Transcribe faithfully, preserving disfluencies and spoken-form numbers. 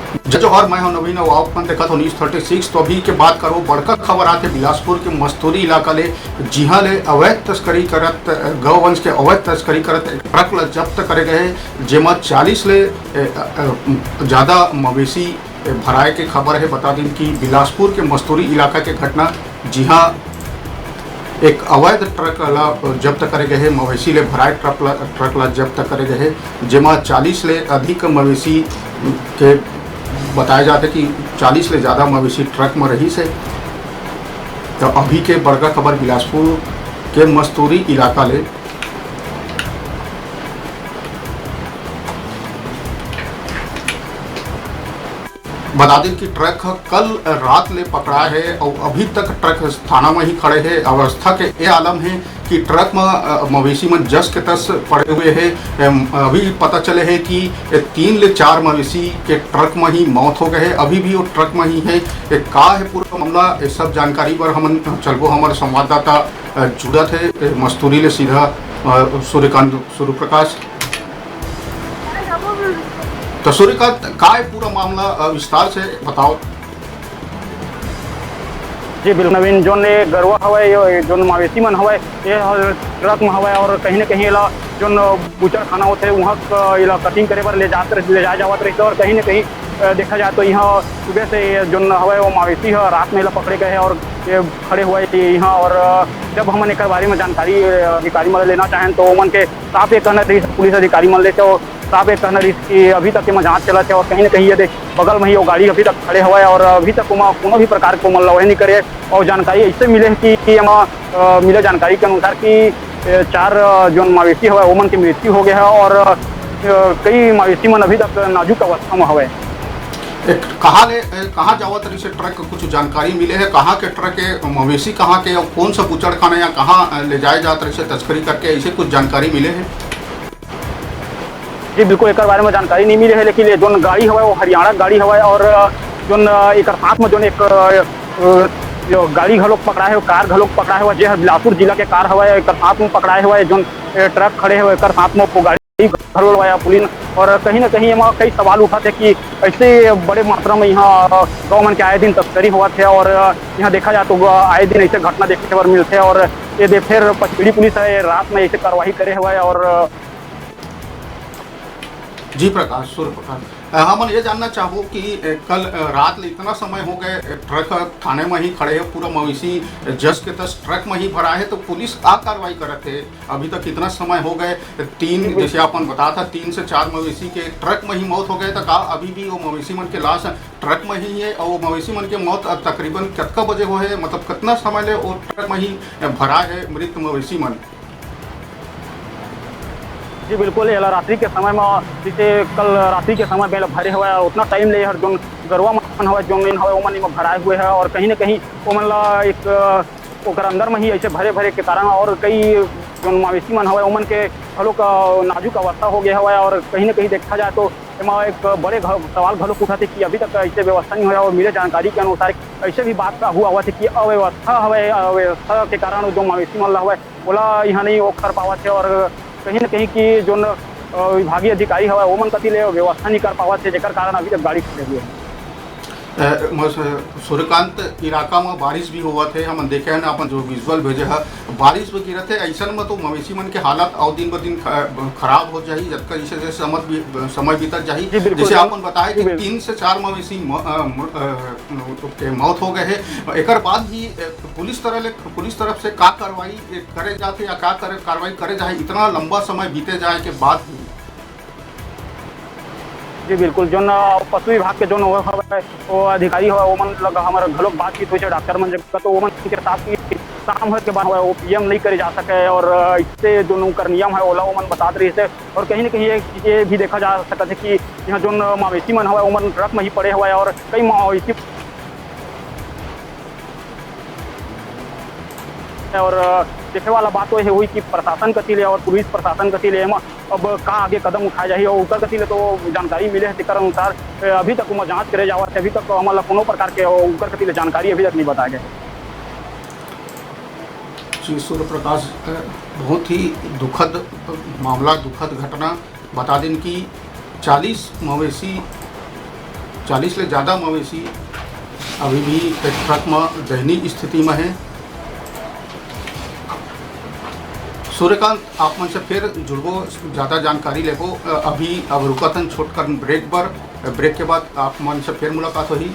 जय जोहार, मैं हूं नवीन अउ आप मन देखत हो News Thirty Six। तो अभी के बात करो, बड़का खबर आथे बिलासपुर के मस्तूरी इलाका ले, जिहां ले अवैध तस्करी करत, गौवंश के अवैध तस्करी करत एक ट्रक ला जब्त करे गए, जेमा चालीस ले, ए, अ, अ, ज्यादा मवेशी, ए, भराए के खबर है। बता दिन कि बिलासपुर के मस्तूरी इलाका के घटना, जिहां एक अवैध ट्रक ला जब्त करे गए हे, मवेशी ले भराए ट्रक ला, ट्रक ला जब्त करे गए हे, जेमा चालीस ले अधिक मवेशी के बताया जाथे कि चालीस ले ज्यादा मवेशी ट्रक में रहिस हे। तो अभी के बड़का खबर बिलासपुर के मस्तूरी इलाका ले। बता दें कि ट्रक ह कल रात ले पकड़ा है और अभी तक ट्रक थाना में ही खड़े है। अवस्था के ये आलम है कि ट्रक में, अ, मवेशी मन जस के तस पड़े हुए है। एम, अभी पता चले है कि तीन ले चार मवेशी के ट्रक में ही मौत हो गए है, अभी भी वो ट्रक में ही है। ए, का है पूरा मामला, ये सब जानकारी पर हमन चलबो, हमर संवाददाता, अ, जुड़त है, ए, मस्तूरी ले सीधा, अ, सूर्यकांत, सूर्यप्रकाश। तो सूर्यकांत, का है पूरा मामला, अ, विस्तार से बताओ। जी बिल्कुल नवीन, जोन ये गरवा हवय, ये जोन मवेशी मन हवय, ये ह ट्रक म हवय और कहीं ना कहीं एला जोन बुचड़खाना होथे, उहाँ क-, एला कटिंग करे बर ले जात रह-, ले जाए जावत रहिथे और कहीं ना कहीं, अ, देखा जाए तो इहाँ सुबह से ये जोन हवय वो मवेशी ह रात में एला पकड़े गए हे और ये खड़े हुए हे इहाँ। और, अ, जब हमन एकर बारे में जानकारी, अ, अधिकारी मन ले लेना चाहेन तो ओमन के साफ ये कहना रहिस पुलिस अधिकारी मन ले, तो साफ ये कहना रहिस कि अभी तक एमा जांच चलत हे और कहीं ना कहीं ये देख बगल में ही वो गाड़ी अभी तक खड़े हवय और अभी तक ओमा कोनो भी प्रकार के ओमन लवे नहीं करे। और जानकारी ऐसे मिले हे कि, कि एमा, अ, मिले जानकारी के अनुसार कि, अ, चार, अ, जोन मवेशी हवय ओमन के मृत्यु हो गया है और, अ, कई मवेशी मन अभी तक नाजुक अवस्था में हवय। ए, कहाँ ले, ए, कहाँ जावत रहिस हे ट्रक, कुछ जानकारी मिले हे? कहाँ के ट्रक हे, मवेशी कहाँ के, और कौन सा बुचड़खाना या कहाँ, अ, ले जाए जात रहिस हे तस्करी करके, ऐसे कुछ जानकारी मिले हे? जी बिल्कुल, एकर बारे में जानकारी नहीं मिले हे, लेकिन ये जोन गाड़ी हवय वो हरियाणा के गाड़ी हवय और, अ, जोन, अ, एकर साथ में जोन एक, अ, अ, जो गाड़ी घलोक पकड़ा हे, वो कार घलोक पकड़ा हे, वो जे हर बिलासपुर जिला के कार हवय, एकर साथ में पकड़ाए हवय, जोन, ए, ट्रक खड़े हवय, एकर साथ में वो गाड़ी घलो लवाया पुलिस। और कहीं ना कहीं एमा कई सवाल उठत हे कि ऐसे बड़े मात्रा में यहाँ गौ मन के आए दिन तस्करी होवत हे और यहाँ देखा जाए तो आए दिन ऐसे घटना देखे बर मिलथे और ये दे फिर पचपेड़ी पुलिस है रात में ऐसे कार्रवाई करे हुआ है और जी प्रकाश, सूर्य प्रकाश, अ, हमन ये जानना चाहबो कि, अ, कल, अ, रात ले इतना समय हो गए, अ, ट्रक ह थाने में ही खड़े हे, पूरा मवेशी, अ, जस के तस ट्रक में ही भरा हे, तो पुलिस का कार्रवाई करत हे? अभी तक इतना समय हो गए, तीन, बिल्कुल। जैसे आपन बता था, तीन से चार मवेशी के ट्रक में ही मौत हो गए, तो का अभी भी वो मवेशी मन के लाश ट्रक में ही है? और वो मवेशी मन के मौत, अ, तकरीबन कतका बजे हो है, मतलब कितना समय ले वो ट्रक में ही, अ, भरा है मृत मवेशी मन? जी बिल्कुल, एला रात्रि के समय म, जैसे कल रात्रि के समय में एला भरे हवय, उतना टाइम ले हर जोन गरवा मन हवय, जोन इन हवय, ओमन एमा भराए हुए हवय और कहीं ना कहीं ओमन ला एक, अ, ओकर अंदर में ही ऐसे भरे भरे के कारण और कई जोन मवेशी मन हवय, ओमन के घलोक, अ, नाजुक अवस्था हो गया हवय और कहीं ना कहीं देखा जाए तो एमा एक बड़े घ-, सवाल घलोक उठत हे कि अभी तक ऐसे व्यवस्था नहीं होय और मिले जानकारी के अनुसार ऐसे भी बात का हुआ हुआ थे कि अव्यवस्था हवय, अव्यवस्था के कारण जो मवेशी मन ला हवय, ओला यहाँ नहीं वो कर पावत हे और कहीं न कहीं कि जोन, अ, विभागीय अधिकारी हवय, ओमन कति ले व्यवस्था नहीं कर पावत हे, जेकर कारण अभी तक गाड़ी खड़े हुए हे। अ, म-, स-, सूर्यकांत, इलाका म बारिश भी होवत हे, हमन देखे हन, अपन जो visual भेजे ह, बारिश भी गिरत हे, अइसन म तो मवेशी मन के हालत अउ दिन ब दिन ख-, खराब हो जाही, जतका जैसे जैसे समय बी-, समय बीतत जाही। जी, बिल्कुल। जैसे आपन बताए जी, कि बिल्कुल। तीन से चार मवेशी म-, अ, म-, अ, के मौत हो गए हे, एकर बाद भी, अ, पुलिस तरह ले, पुलिस तरफ से का कार्रवाई करे जाथे या का करे, कार्रवाई करे जाही, इतना लंबा समय बीते जाए के बाद भी? जी, बिल्कुल। जोन, अ, पशु विभाग के जोन वो हवय, वो अधिकारी हवय, ओमन लग हमर घलोक बातचीत होइस हे डॉक्टर मन जग, तो ओमन के साथ भी काम होए के बाद हवय, वो पीएम नहीं करे जा सके और, अ, इससे जोन ओकर नियम है, ओला ओमन बतात रहिस हे। और कहीं न कहीं ये, ये भी देखा जा सकत हे कि यहाँ जोन मवेशी मन हवय, ओमन ट्रक में ही पड़े हवय और कई मवेशी और देखे वाला बात तो ये हुई कि प्रशासन कति ले और पुलिस प्रशासन कति ले एमा अब का आगे कदम उठाए जाही और उकर कति ले तो जानकारी मिले हे, तेकर अनुसार, अ, अभी तक ओमा जांच करे जावत हे, अभी तक तो हमन ला कोनो प्रकार के उकर कति ले जानकारी अभी तक नहीं बताए गए। जी, सूर्य प्रकाश, अ, बहुत ही दुखद मामला, दुखद घटना। बता दें कि चालीस मवेशी चालीस ले ज़्यादा मवेशी अभी भी ट्रक म दयनीय स्थिति म हे। सूर्यकांत, आप मन से फिर जुड़बो, ज़्यादा जानकारी लेबो। अ, अभी अब रुकत हन छोटकन ब्रेक बर। ब्रेक के बाद आप मन से फिर मुलाकात होही।